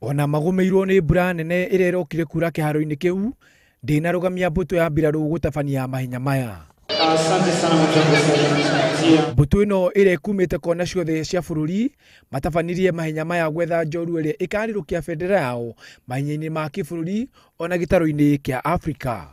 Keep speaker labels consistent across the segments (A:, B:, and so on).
A: Ona magũmĩirwo nĩ mbura nene ĩrĩa ĩrokire kura kĩharo-inĩ kĩu, ndĩnarũgamia mbũtũ ya mbirarũ gũtabania mahenya maya.
B: Asante sana mwenzangu.
A: Mbũtũ ĩno ĩrĩa ĩkumĩte kona ciothe cia bũrũri matabanirie mahenya maya gwetha njorua ĩrĩa ĩkarirũkia bendera yao mahenya-inĩ ma kĩbũrũri ona gĩtarũ-inĩ kĩa Afrika.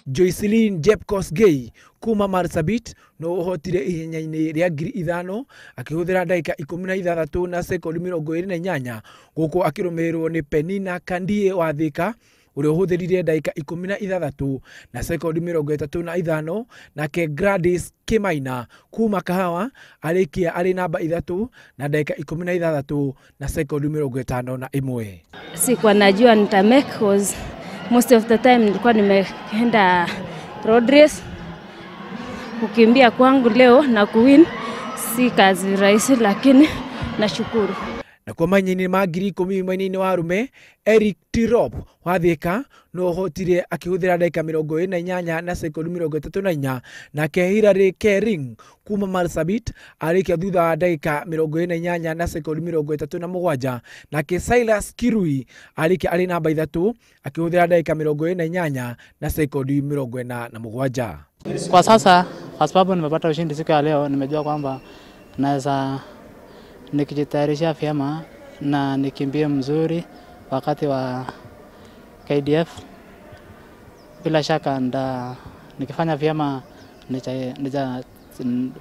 A: Joycelyn Jepkosgei kuma Marsabit no ũhotire ihenya-inĩ rĩa 5000 akĩhũthĩra ndagĩka 16 na sekondi 28, gũkũ akĩrũmĩrĩrwo nĩ Penina Kandie wa Thika ũrĩa ũhũthĩrire ndagĩka 16 na sekondi 35, nake Gladys Kimaina kuma Kahawa arĩkia arĩ namba 3 na ndagĩka 16 na sekondi 51.
C: Sikuwa najua nita make cause most of the time nilikuwa nimeenda road race. Kukimbia kwangu leo na kuwin si kazi rahisi, lakini nashukuru.
A: Na kwa mahenya-inĩ ma 10,000 mwena-inĩ wa arume, Eric Tirop wa Thika no ũhotire akĩhũthĩra ndagĩka 28 na sekondi 34, nake Hilary Kering kuma Marsabit arĩkia thutha wa ndagĩka 28 na sekondi 37, nake Silas Kirui arĩkia arĩ namba 3 akĩhũthĩra ndagĩka 28 na sekondi 47.
D: Kwa sasa, kwa sababu nimepata ushindi siku ya leo, nimejua kwamba naweza nikijitayarisha vyema na nikimbie mzuri wakati wa KDF. Bila shaka nikifanya vyema nita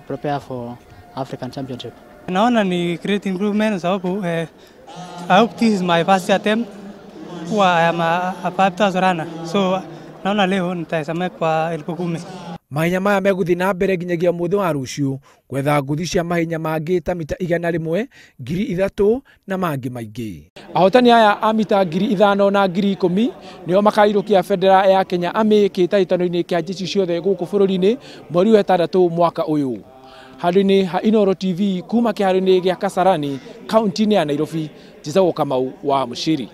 D: prepare for African Championship.
E: Naona ni great improvement sababu I hope this is my first attempt. I am a 5000 runner. So naona leo nitaisema kwa 10,000.
A: Mahenya maya megũthiĩ na mbere nginyagia mũthĩ wa rũciũ gwetha ngũthi cia mahenya mangĩ ta mita 100, 3,000 na mangĩ maingĩ. Ahotani aya a mita 5,000 na 10,000 nĩo makairũkia bendera ya Kenya Army kĩhĩtahĩtano-inĩ kĩa jeshi ciothe gũkũ bũrũri-inĩ mweri wa 6 mwaka ũyũ. Handũ-inĩ ha Inooro TV kuma kĩharo-inĩ gĩa Kasarani kaunti-inĩ ya Nairobi, njĩtagwo Kamau wa Mũciri.